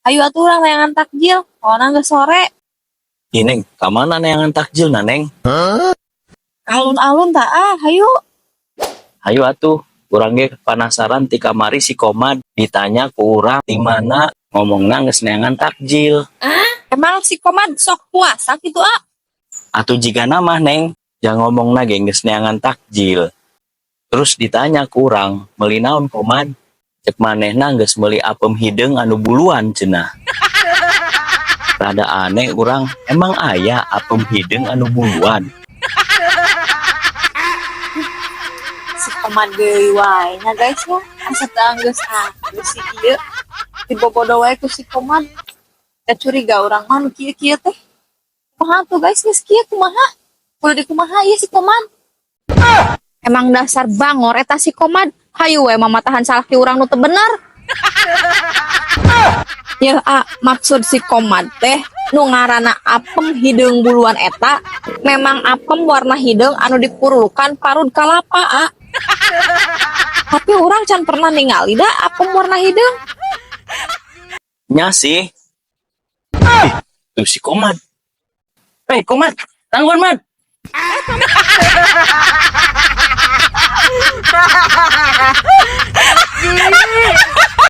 Ayo atuh urang neangan takjil, soalna geus sore. Ih, Neng, ka mana neangan takjil na, Neng? Alun-alun tah ah, hayu. Hayu atuh, urang ge penasaran ti kamari si Komad ditanya ku urang di mana, ngomongna geus neangan takjil. Emang si Komad sok puasa gitu, ah? Atuh jigana mah, Neng, jangan ngomongna ge geus neangan takjil. Terus ditanya ku urang, "Meuli naon, Komad?" Cek manehna geus meuli apem hideung anu buluan cenah. Rada aneh urang, emang aya apem hideung anu buluan? Si Komad deui wae nya, guys, ya. Asa teu anggeus ah, geus si ieu. Dibobodo wae ku si Komad. Da curiga urang mah nu kieu-kieu teh. Kumaha tuh, guys, geus kieu kumaha? Kudu dikumaha ieu si Komad? Emang dasar bangor eta si Komad. Hayu we mamatahan salaki urang nu teu bener. Ya, ah, maksud si Komad teh nu ngaranna apem hideung buluan eta memang apem warna hideung anu diperlukan parut kalapa, ah. Tapi urang can pernah ningali da apem warna hideung. Nya sih. Ih, tuh si Komad. Hei, Komad, tangguan, Mad.